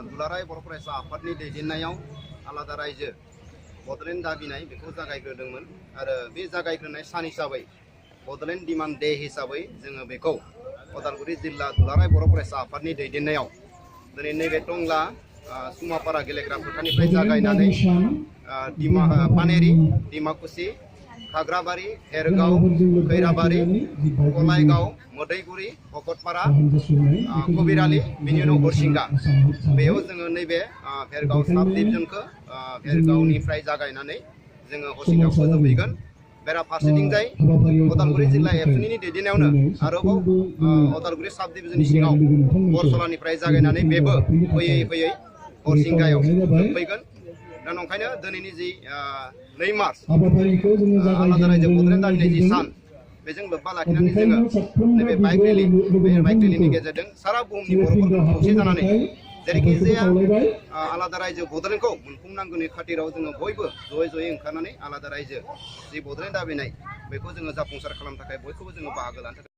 दुलाराय बर' फरायसा आफादनि दैदेननायाव आलादा रायजो बड'लेण्ड दाबिनाय बेखौ जागायग्रोदोंमोन आरो बे जागायग्रोनाय सान हिसाबै बड'लेण्ड डिमान्ड डे हिसाबै जोङो बेखौ उदालगुरि जिल्ला दुलाराय बर' फरायसा आफादनि दैदेननायाव दिनै नैबे टंला सुमापारा गेलेग्रा फोथारनिफ्राय जागायनानै पानेरि डिमाकुसि खाग्राबारि हेरगाव खैराबारि कलायगाव मोदैगुरि भकतपारा कबिरालि बिनि उनाव हरसिंगा बेयाव जोङो नैबे भेरगाव साब डिभिजनखौ भेरगावनिफ्राय जागायनानै जोङो हरसिंगायाव फोजोबहैगोन बेराफारसेथिंजाय उदालगुरि जिल्ला एबसुनि दैदेननायावनो आरोबाव उदालगुरि साब डिभिजननि सिङाव बरसलानिफ्राय जागायनानै बेबो फैयै फैयै हरसिंगायाव जोबफैगोन दा नंखायनो दिनैनि जि 2 मार्च आलादा रायजो बड'लेण्ड दाबिनाय जि सान बेजों लोब्बा लाखिनानै जोङो नैबे बाइक रेलिनि गेजेरजों सारा बुहुमनि बर'फोरखौ खौसे जानानै जेरैखि जाया आलादा रायजो बड'लेण्डखौ मोनफुंनांगौनि खाथिराव जोङो बयबो जयै ओंखारनानै आलादा रायजो जि बड'लेण्ड दाबिनाय बेखौ जोङो जाफुंसार खालामनो थाखाय बयखौबो जोङो बाहागो लानो थाखाय